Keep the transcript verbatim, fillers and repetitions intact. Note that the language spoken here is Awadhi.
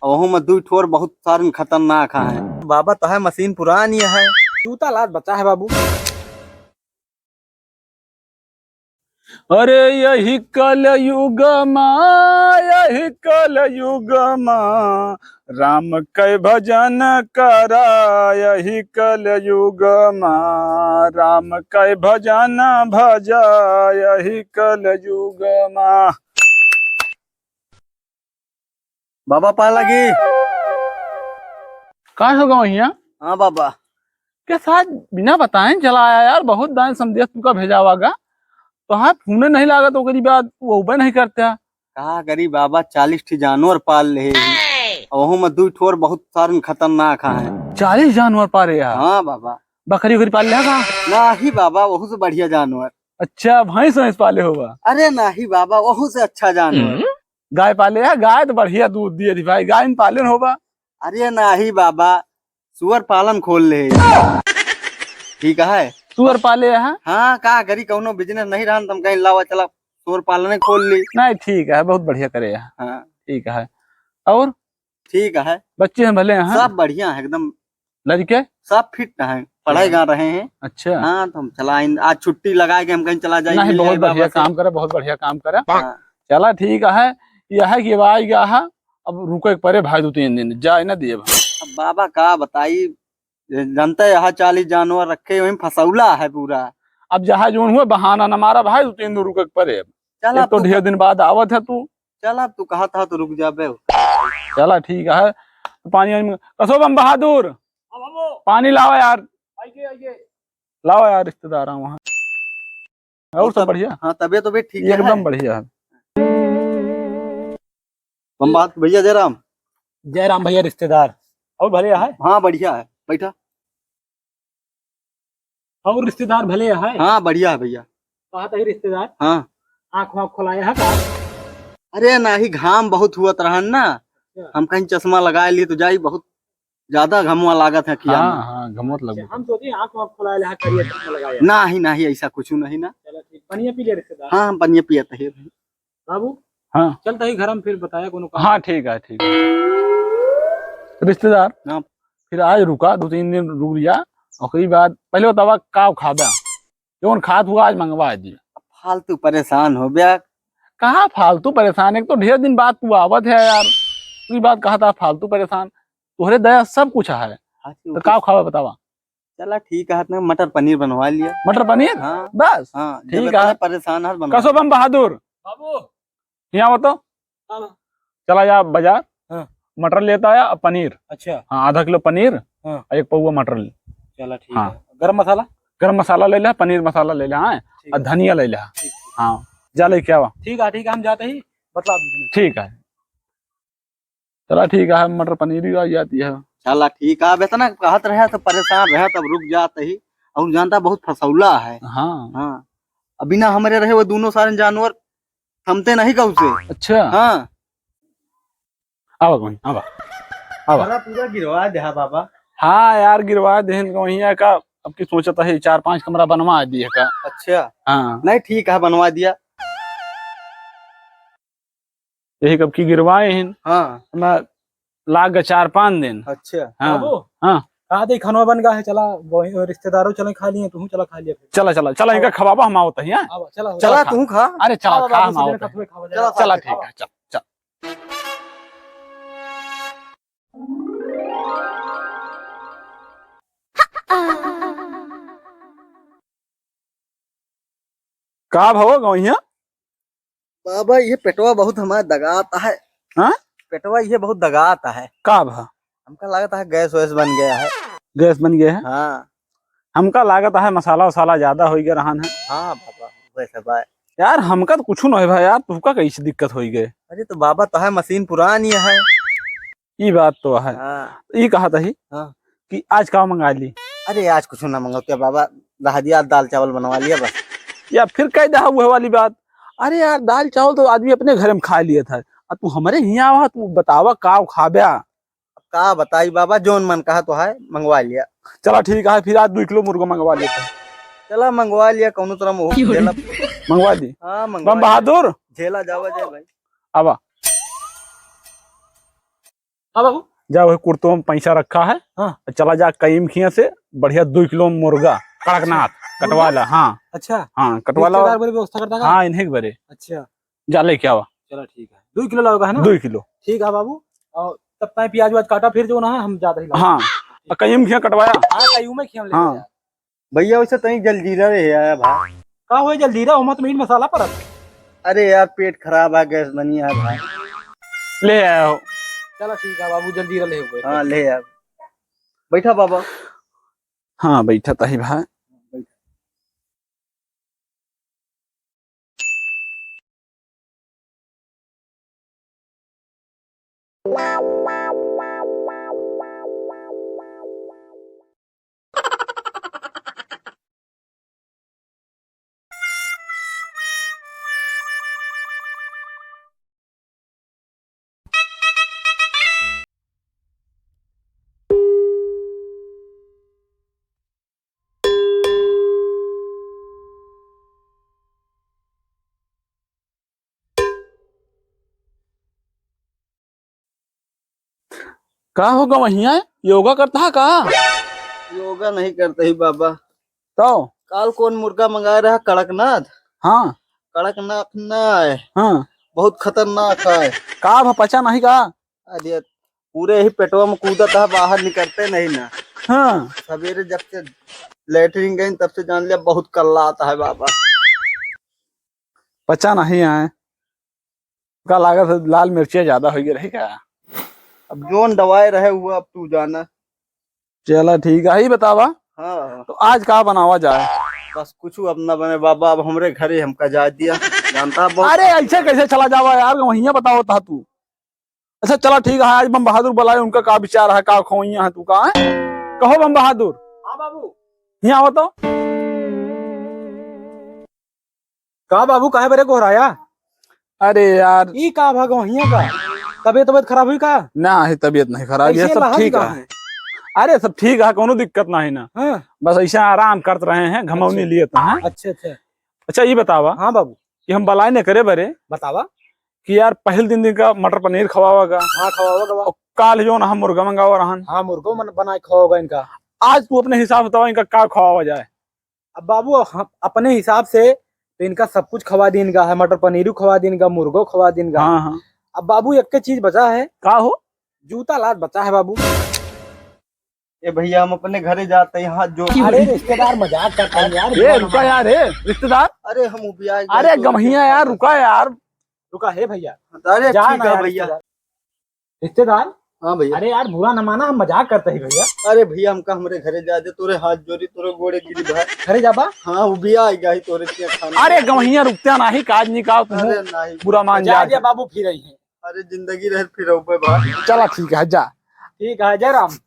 ओहू में दुइ ठोर बहुत सारन खतरनाक हैं। बाबा, तो है मशीन पुरानी है। जूता लात बचा है बाबू। अरे यही कलयुग मा, यही कलयुग मा, राम कै भजन करा यही कलयुग मा, राम कै भजन भजा यही कलयुग मा। बाबा पाए लागी। का हो गवा हिया? हाँ बाबा। के साथ बिना बताए चला आया यार, बहुत दाएं संदेश तुका भेजावा गा। तो हाँ, फोने नहीं लागत, ओकरी बाद वो उबे नहीं करता। का करी बाबा, चालीस ठी जानवर पाल ले ही। और ओहू में दुइ ठोर बहुत सारन खतरनाक हैं। चालीस जानवर पाले है? हाँ बाबा। बकरी उकरी पाल ले है का? नाही बाबा, ओहू से बढ़िया जानवर। अच्छा, भैंस वैंस पाले होबा? अरे नाही बाबा, ओहू से अच्छा जानवर। गाय पाले है, गाय तो बढ़िया दूध दिए थी भाई, गाय न पाले न होबा। अरे नाही बाबा, सुअर पालन खोल ले। ठीक है। सुअर पाले है? हाँ, का करी, कौनो business नहीं रहन, तम कहीं लावा चला सुअर पालन खोल ली। नहीं, ठीक है, बहुत बढ़िया करे है। हाँ। ठीक है। और? ठीक है। बच्चे हैं भले हैं? सब बढ़िया है एकदम। लड़के? सब fit हैं, पढ़ाई हाँ। गा रहे हैं। अच्छा। हाँ, तो हम चला आइन-, आज छुट्टी लगा के हम कहीं चला जाए, नहीं, मिल बहुत जाए बाबा बढ़िया से। काम करे, बहुत बढ़िया काम करे। हाँ। चला ठीक है, यह है कि अब आई गया है, अब रुके के परे भाई दो तीन दिन, जाए ना दिए भाई। अब बाबा का बताई, जनता यहाँ चालीस जानवर रखे, वहीं फसौला है पूरा। अब जहाँ जोन हुआ बहाना न मारा भाई, दो तीन दिन रुके के परे अब। चल, एक अब तो तू ढेर दिन बाद आवत है तू। चल, अब तू कहत है तो रुक जाबे। चला ठीक है, पानी वानी में-, कसो बम बहादुर, हाँ बाबू। पानी लावा यार। आइए, आइए। लावा यार, रिश्तेदार हैं वहाँ। और और सब तब-, बढ़िया? हाँ, तबीयत तो भी ठीक है। एकदम बढ़िया है। बम बहादुर भैया जयराम। जयराम भैया रिश्तेदार। और भले है? हाँ, बढ़िया है, बैठा। और रिश्तेदार भले है? हाँ, बढ़िया है भैया। कहा था ही रिश्तेदार? हाँ। आँख वाँख खोलाया है का? अरे नाही, घाम बहुत हुआ रहन ना, अच्छा। हम कहीं चश्मा लगाए ली तो जाई, बहुत ज्यादा घमवा लागत है किया हाँ, में। हाँ, घमवा तो अच्छा, लगता। हम सोचे आँख वाँख खोलाया है, करिया चश्मा लगाया। नाही, नाही, ऐसा कुछ नहीं ना। चलो ठीक, पनिया पी लिया रिश्तेदार। हाँ, हम पनिया पियत है। बाबू, हाँ। चलता ही घर में फिर बताया कोनो काम। हाँ, ठीक है, ठीक है। रिश्तेदार, हाँ। फिर आज रुका, दो तीन दिन रुक लिया, ओकरी बाद पहले बतावा का खाबा, जौन खात हुआ आज मंगवा दी। फालतू परेशान हो बे। कहाँ फालतू परेशान, एक तो ढेर दिन बाद तू आवत है यार, तू बात कहा था फालतू परेशान, तोहरे दया सब कुछ है। हाँ, तो का खाबा बतावा? चला ठीक है, इतना मटर पनीर बनवा लिया। मटर पनीर? हाँ। बस? हाँ, ठीक जब इतना है। परेशान है, बनवा कसो लिया। बम बहादुर? बाबू। यहाँ आओ तो। हाँ। चला जा बाजार। हाँ। मटर लेता आया और पनीर। अच्छा। हाँ, आधा किलो पनीर हाँ। और एक पौवा मटर ले। चला ठीक हाँ। है। गरम मसाला? गरम मसाला ले ले, पनीर मसाला ले ले, हाँ, ठीक और है। धनिया ले ले। ठीक, ठीक। हाँ, जा लेके आवा। ठीक है, ठीक है, हम जाते ही बतला दीजिए। ठीक है। चला ठीक है, मटर पनीर भी आ जाती है। चला ठीक है, अब इतना कहत रहे तो परेशान रहे, तब रुक जात ही। और जानता बहुत फसौला है। हाँ। हाँ, अब बिना हमरे रहे वो दोनों सारे जानवर थमते नहीं कहू से। अच्छा। हाँ। आवा कहीं, आवा। आवा। पूरा पूरा गिरवा दे, हाँ बाबा। हाँ यार, गिरवा देहन कहीं का, अब की सोचत है चार पांच कमरा बनवा दिए का। अच्छा। हाँ। नहीं ठीक है, बनवा दिया। यही कब की गिरवाए हैं। हाँ। मैं लाग गए चार पाँच दिन। अच्छा। हाँ। बाबू, हाँ। कहा दे, खानवा बन गया है, चला वही रिश्तेदारों चले खा लिए, तू चला खा लिया फिर। चला, चला, चला, इनका खवाबा, हम आवत ही, हाँ? आवा, चला, चला, चला, तू खा। अरे, चला, आवा, खा, बाबू, हम सीजन आवत ही। खत्म खावा, चला, चला, चला, ठीक है, चल, चल। का भवा गवैया? बाबा, ये पेटवा बहुत हमारा दगाता है। हाँ? पेटवा ये बहुत दगाता है। का भा? हमका लगता है गैस वैस बन गया है। गैस बन गया है? हाँ। हमका लागत है मसाला वसाला ज्यादा हो गया रहन है। हाँ बाबा, वैसे बा। यार, हमका तो कुछ न है भाई यार, तुहका कैसे दिक्कत हो गए? अरे तो बाबा, तो है मशीन पुरानी है। ई बात तो है। हाँ। ई कहा था ही हाँ। कि आज का मंगा ली? अरे आज कुछ ना मंगाओ क्या बाबा, रह दिया, दाल चावल बनवा लिया बस। या फिर कह दहा वह वाली बात, अरे यार दाल चावल तो आदमी अपने घर में खा लिया था, अब तू हमारे यहाँ आवा, तू बतावा का खाब्या? अब का बताई बाबा, जौन मन कहा तो है, मंगवा लिया। चला ठीक है, फिर आज दो किलो मुर्गा मंगवा लेते हैं। चला मंगवा लिया, कौनो तरह मोह झेला। मंगवा दी। हाँ, मंगवा बम लिया। बहादुर। झेला जावा जाए भाई। आवा। हाँ बाबू। जा वही कुर्तो में पैसा रखा है, हाँ। चला जा कईम खिया से बढ़िया दुई किलो मुर्गा कड़कनाथ कटवा ला। हाँ। अच्छा। हाँ, कटवा ला। रिश्तेदार बरे व्यवस्था करता का? हाँ, इन्हें के बरे। अच्छा। जा लेके आवा। चला ठीक है, दुई किलो लाओगा है ना? दुई किलो। ठीक है बाबू। और तब तक प्याज व्याज काटा, फिर जो ना है हम जाते ही लाओ। हाँ। ठीक। कईम खिया कटवाया। हाँ, कईम में खिया ले हाँ। भैया, वैसे तनी जलजीरा रहे आया भाई। का होए जलजीरा? ओमा तो मीट मसाला पड़त। अरे यार, पेट खराब है, गैस बनी है भाई। ले आया हो। चला ठीक है बाबू, जलजीरा ले हुए। हाँ, ले आ। बैठा बाबा। हाँ, बैठा ताही भाई। का हो गवहिया, योगा करता है का? योगा नहीं करते ही बाबा। तो? काल कौन मुर्गा मंगाए रहा, कड़कनाथ? हाँ। कड़कनाथ ना है। हाँ। बहुत खतरनाक है। का भा पचा नहीं का? अरे, पूरे ही पेटवा में कूदत है, बाहर निकलते नहीं ना। हाँ। सवेरे जब से लेटरिन गई, तब से जान लिया बहुत कल्ला आता है बाबा। पचा नहीं आए। का लागत है लाल मिर्चिया ज्यादा हो गई रही का? अब जोन दवाई रहे हुआ, अब तू जाना। चला ठीक है, ही बतावा। हाँ। तो आज का बनावा जाए? बस कुछ अपना बने बाबा, अब हमरे घरे हमका जाए दिया। जानता बहुत अरे ऐसे कैसे चला जावा यार, वहीं बताओ था तू। अच्छा चला ठीक है, आज बम बहादुर बुलाए, उनका का विचार है, का खोइया है तू का है? कहो बम बहादुर। हाँ बाबू। यहाँ आओ तो। का बाबू, काहे बरे गोहराया? अरे यार। ई का भा गवहिया का? तबीयत, तबीयत खराब हुई का? ना, ही तबीयत नहीं खराब, ये कैसे सब लहर ठीक का है। है? अरे सब ठीक है, कोनो दिक्कत नहीं ना। हाँ। बस ऐसे आराम करत रहे हैं, घमौनी अच्छा। लिए तो हैं। अच्छा, अच्छा। अच्छा, ये बतावा हाँ बाबू। कि हम बलाए ने करे बरे बतावा। कि यार पहले दिन, दिन का मटर पनीर खवावा का। हाँ, खवावा का। और काल जो ना हम मुर्गा मंगावा रहन। हाँ, मुर्गो मन-, बनाए खवावा इनका। आज तू अपने हिसाब से बतावा इनका का खवावा जाए। अब बाबू, हम अपने हिसाब से तो इनका सब कुछ खवा दीन गा है, मटर पनीरू खवा दीन गा, मुर्गो खवा दीन गा। हाँ, हाँ। अब बाबू, एक के चीज बचा है। का हो? जूता लात बचा है बाबू। ए भैया, हम अपने घरे जाते हैं, हाथ जोड़। अरे रिश्तेदार, मजाक करता है यार, ए, बुरा रुका ना यार, ए, रिश्तेदार। अरे हम उबिया गए अरे तो गमहिया यार, रुका यार। रुका, हे भैया। अरे जा ठीक ना है यार, भैया। रिश्तेदार। रिश्तेदार? हाँ भैया। अरे यार, बुरा न माना, हम मजाक करते ही भैया। अरे भैया, हमका हमरे घरे जाए दे, तोरे हाथ जोड़ी, तोरे गोड़े गिरी भाई। घरे जाबा? हाँ, उबिया आ गया ही तोरे के खाना। अरे गमहिया, रुकते नाही, काज निकाल तू। अरे नाही। बुरा मान जा जा। दिया बाबू, फिर आई है। अरे जिंदगी रहे फिर भाई। चला ठीक है, जा। ठीक है, जय राम।